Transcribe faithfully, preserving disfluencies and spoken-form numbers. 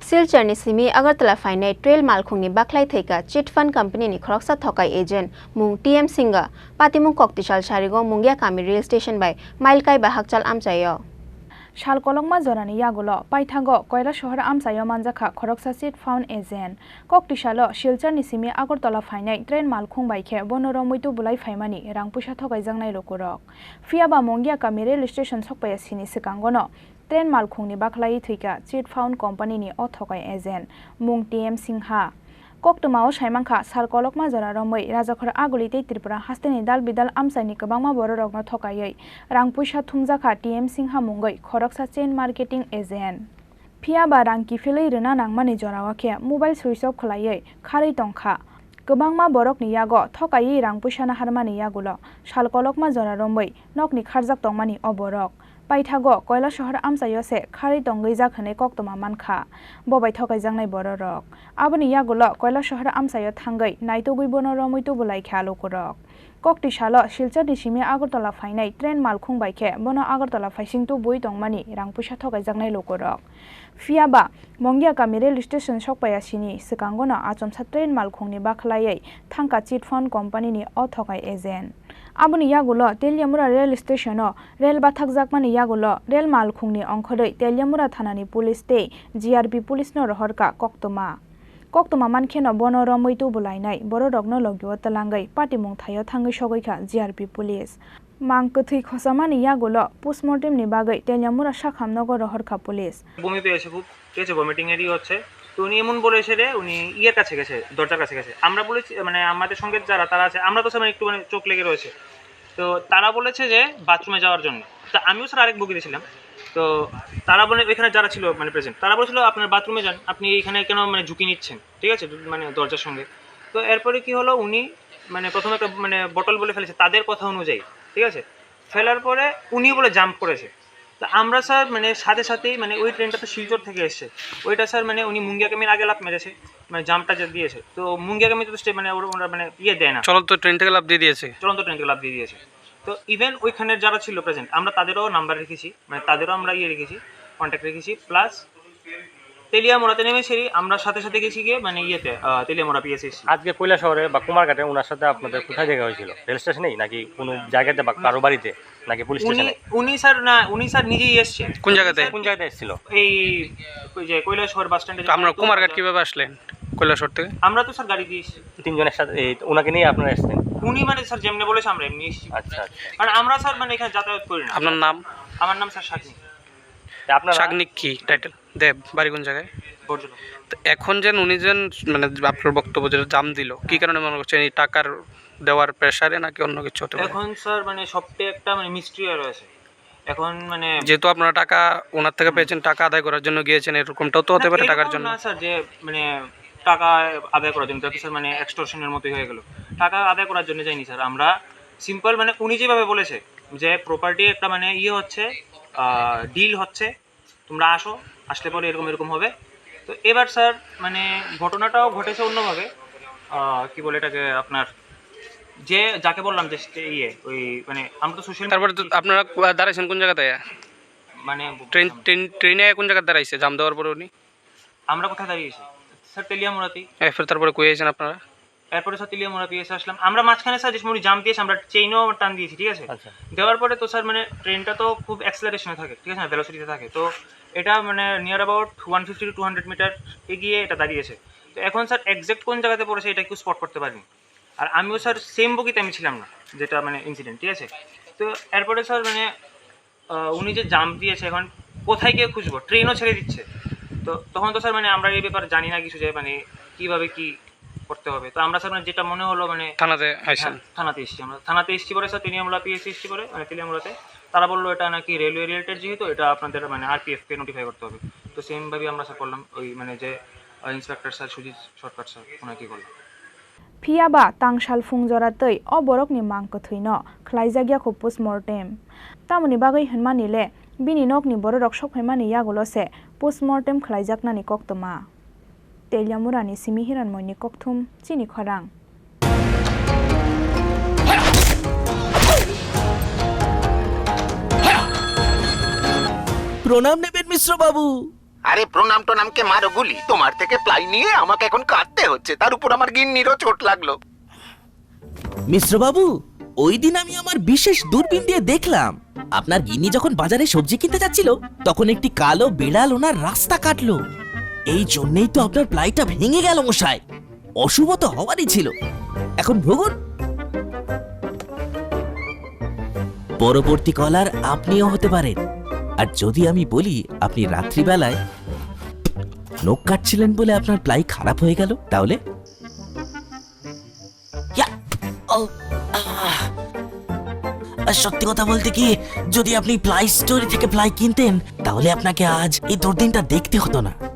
Silchar ni simi Agartala phainai train malkhung ni bakhlai thwika chit fund company ni khoroksa thokai agent mung T M Singha, patimung Koktisal Sarigo Mungia kami rail station bai mile kai ba hakchal amchaio. Sal kolokma jorani yagulo paithago Koilasohor amchaio manjakha khoroksa chit fund agent. Koktisalo Silchar ni simi Agartala phainai train malkhung bai khe bono romwi tubulai phaimani rang puisa thokaijaknai lukurok. Phiyaba Mungia kami rail station sokpaiya sini swkangono train malkhungni bakhlai thwika chit fund company ni o thokai agent mung T M Singha. Koktwmao saimankha, sal kolokma jora romwi Rajakhor Aguli tei Tripura hasteni dal bidal amchaini kwbangma bororokno thokaiwi rang puisa thumjakha T M Singha mungwi khoroksa chain marketing agent. Phiyaba rang kiphilwi rwna nangmani jorao khe mobile switch off khwlaiwi kharwi tongkha. Kwbangma borokni yago thokaiwi rang puisa naharmani yagulo sal kolokma jora romwi nokni kharjak tongmani o borok. Paithago Koilasohor amchaio se kharwi tongwi jak hwnwi koktwma mankha. Bo bai thokaijaknai bororok. Aboni yagulo Koilasohor amchaio thangwi naitugwi bono romwi tubulaikha lukurok. Koktisalo Silchar ni simi Agartala phainai train malkhung bai khe bono Agartala phaising tubui tongmani rang puisa thokaijaknai lukurok. Phiyaba Mungia kami rail station sokpaiya sini swkangono achomsa train malkhungni bakhlaiwi thangkha chit fund company ni o thokai agent. Aboni yagulo Teliamura rail station o rail bathakjakmani yagulo rail malkhungni ongkhorwi Teliamura thanani police tei G R P police no rohorkha koktwma. Koktwma mankheno bono romwi tubulainai bororokno logio twlangwi patimung thaio thangwi sogwikha G R P police. Mang kwthwi khosamani yagulo postmortem ni bagwi Teliamura sakhamnogo rohorkha police. বমি পেয়েছে খুব, ঠিক আছে, ভমিটিং এরই হচ্ছে। তো উনি এমন বলেছে যে উনি ইয়ের কাছে গেছে, দরজার কাছে গেছে। আমরা বলেছি, মানে, আমাদের সঙ্গে যারা তারা আছে, আমরা তো সবাই একটু, মানে, চোখ লেগে রয়েছে। তো তারা বলেছে যে বাথরুমে যাওয়ার জন্য। তো আমিও স্যার আরেক বগিতে ছিলাম। তো তারা বলে, ওইখানে যারা ছিল, মানে, প্রেজেন্ট, তারা বলেছিল আপনার বাথরুমে যান, আপনি এখানে কেন, মানে, ঝুঁকি নিচ্ছেন, ঠিক আছে, মানে, দরজার সঙ্গে। তো এরপরে কি হলো, উনি, মানে, প্রথমে একটা, মানে, বটল বলে ফেলেছে তাদের কথা অনুযায়ী, ঠিক আছে। ফেলার পরে উনি বলে জাম্প করেছে। তো আমরা স্যার, মানে, সাথে সাথেই, মানে, ওই ট্রেনটা তো শিলচর থেকে এসছে, ওইটা স্যার, মানে, উনি মুঙ্গিয়াকামির আগে লাফ মেরেছে, মানে, জাম্পটা যে দিয়েছে। তো মুঙ্গিয়াকামিতে তো স্টে-, মানে, ওরা, ওরা, মানে, ইয়ে দেয় না। চলন্ত ট্রেন থেকে লাফ দিয়ে দিয়েছে। চলন্ত ট্রেন থেকে লাফ দিয়ে দিয়েছে। তো ইভেন ওইখানে যারা ছিল প্রেজেন্ট, আমরা তাদেরও নাম্বার রেখেছি, মানে, তাদেরও আমরা ইয়ে রেখেছি, কন্ট্যাক্ট রেখেছি, প্লাস তেলিয়ামুড়াতে নেমেছেরই আমরা সাথে সাথে গেছি গিয়ে, মানে, ইয়েতে, আহ, তেলিয়ামুড়া পিএসএসসি। আজকে কৈলাসহরে বা কুমারঘাটে ওনার সাথে আপনাদের কোথায় দেখা হয়েছিল? রেল স্টেশনেই নাকি কোনো জায়গাতে বা কারো বাড়িতে নাকি পুলিশ উনি, স্টেশনে? উনি স্যার, না, উনি স্যার নিজেই এসছেন। কোন জায়গাতে? কোন জায়গাতে এসেছিল? এই, ওই যে কৈলাসহর বাস স্ট্যান্ডে তো আপনারা কুমারঘাট কিভাবে আসলেন কৈলাসহর থেকে? আমরা তো স্যার গাড়ি দিয়ে এসেছি। তিনজন একসাথে, এই, ওনাকে নিয়ে আপনারা এসছেন? উনি, মানে, স্যার যেমনি বলেছে আমরা এমনি এসেছি। আচ্ছা, আচ্ছা। কারণ আমরা স্যার, মানে, এখানে যাতায়াত করি না। আপনার নাম? আমার নাম স্যার শাকিব। তা আপনারা শাগনিক কি টাইটেল? দেব, বাড়ি কোন জায়গায়? বর্জনা। তো এখন যে উনি যে, মানে, আপনার বক্তব্য যেটা জাম দিল, কি কারণে মনে করছেন? এই টাকার দেওয়ার প্রেশারে নাকি অন্য কিছু হতে পারে? এখন স্যার, মানে, সবটাই একটা, মানে, মিস্ট্রি রয়েছে। এখন, মানে, যেহেতু আপনারা টাকা ওনার থেকে হুম। পেয়েছেন, টাকা আদায় করার জন্য গিয়েছেন, এরকমটাও তো হতে না, পারে টাকার এরকম জন্য। না স্যার, যে, মানে, টাকা আদায় করার জন্য, এটা তো স্যার, মানে, এক্সটর্শনের মতোই হয়ে গেল। টাকা আদায় করার জন্য যাইনি স্যার, আমরা সিম্পল, মানে, উনি যেভাবে বলেছে যে প্রপার্টি একটা, মানে, ইয়ে হচ্ছে, আহ, ডিল হচ্ছে, তোমরা আসো, আসলে পরে এরকম এরকম হবে। তো এবার স্যার, মানে, ঘটনাটাও ঘটেছে অন্যভাবে। আহ, কি বলে এটাকে, আপনার যে, যাকে বললাম যে স্টে-, ইয়ে, ওই, মানে, আমরা তো সোশ্যাল তারপরে তো আপনারা কো-, দাঁড়াইছেন কোন জায়গাতে? মানে, ট্রেন, ট্রেন, ট্রেনে কোন জায়গায় দাঁড়াইছে জাম দেওয়ার পরে উনি? আমরা কোথায় দাঁড়িয়েছি? স্যার, তেলিয়ামুড়াতেই। এরপরে তারপরে কই আছেন আপনারা? এরপরে স্যার তেলিয়ামুড়া পিএসে আসলাম। আমরা মাঝখানে স্যার যে সময় জাম্প দিয়েছি, আমরা চেইনও টান দিয়েছি, ঠিক আছে? আচ্ছা। দেওয়ার পরে তো স্যার, মানে, ট্রেনটা তো খুব অ্যাক্সেলারেশনে থাকে, ঠিক আছে না? ভেলোসিটিতে থাকে। তো এটা, মানে, near about one fifty two two hundred metre এগিয়ে এটা দাঁড়িয়েছে। তো এখন স্যার এক্স্যাক্ট কোন জায়গাতে পড়েছে এটা কেউ স্পট করতে পারেনি। আর আমিও স্যার সেম বগিতে আমি ছিলাম না, যেটা, মানে, ইনসিডেন্ট, ঠিক আছে? তো এরপরে স্যার, মানে, আহ, উনি যে জাম্প দিয়েছে, এখন কোথায় গিয়ে খুঁজবো? ট্রেনও ছেড়ে দিচ্ছে। তো তখন তো স্যার, মানে, আমরা এই ব্যাপারে জানি না কিছু, যে, মানে, কিভাবে কি করতে হবে। তো আমরা স্যার, মানে, যেটা মনে হলো, মানে, থানাতে আইছেন? হ্যাঁ, থানাতে এসেছি আমরা। থানাতে এসেছি পরে স্যার, তেলিয়ামুড়া পিএসে এসেছি পরে, মানে, তেলিয়ামুড়াতে, তারা বললো এটা নাকি রেলওয়ে রিলেটেড যেহেতু, এটা আপনাদের, মানে, আরপিএফ কে নোটিফাই করতে হবে। তো সেম ভাবে আমরা স্যার করলাম, ওই, মানে, যে, আহ, ইন্সপেক্টর স্যার সুজিত সরকার স্যার, ওনাকে করলাম। Phiya ba tang sal phung jora twi o borokni mang kwthwino khlaijakya kho postmortem. Tamoni bagwi hwnmani le bini nokni bororok sokphaimani yagulo se postmortem khlaijaknani koktwma. Teliamurani simi Hiranmoini kokthum chini khorang. প্রণাম নেবেন মিশ্র বাবু। আরে প্রণাম টনামকে মারো গুলি, তোমার থেকে প্লাই নিয়ে আমাকে এখন কাঁদতে হচ্ছে, তার উপর আমার গিন্নিরও চোট লাগলো। মিশ্র বাবু, ওই দিন আমি আমার বিশেষ দূরবীন দিয়ে দেখলাম, আপনার গিন্নি যখন বাজারে সবজি কিনতে যাচ্ছিল, তখন একটি কালো বিড়াল ওনার রাস্তা কাটলো। এই জন্যই তো আপনার প্লাইটা ভেঙে গেল মশাই। অশুভ তো হওয়ারই ছিল। এখন ভুগুন। পরবর্তী কলার আপনিও হতে পারেন। আর যদি আমি বলি আপনি রাত্রিবেলায় নখ কাটছিলেন বলে আপনার প্লাই খারাপ হয়ে গেল, তাহলে? ইয়া! ও! আহ! আর সত্যি কথা বলতে কি, যদি আপনি প্লাই স্টোর থেকে প্লাই কিনতেন, তাহলে আপনাকে আজ এই দুর্দিনটা দেখতে হতো না।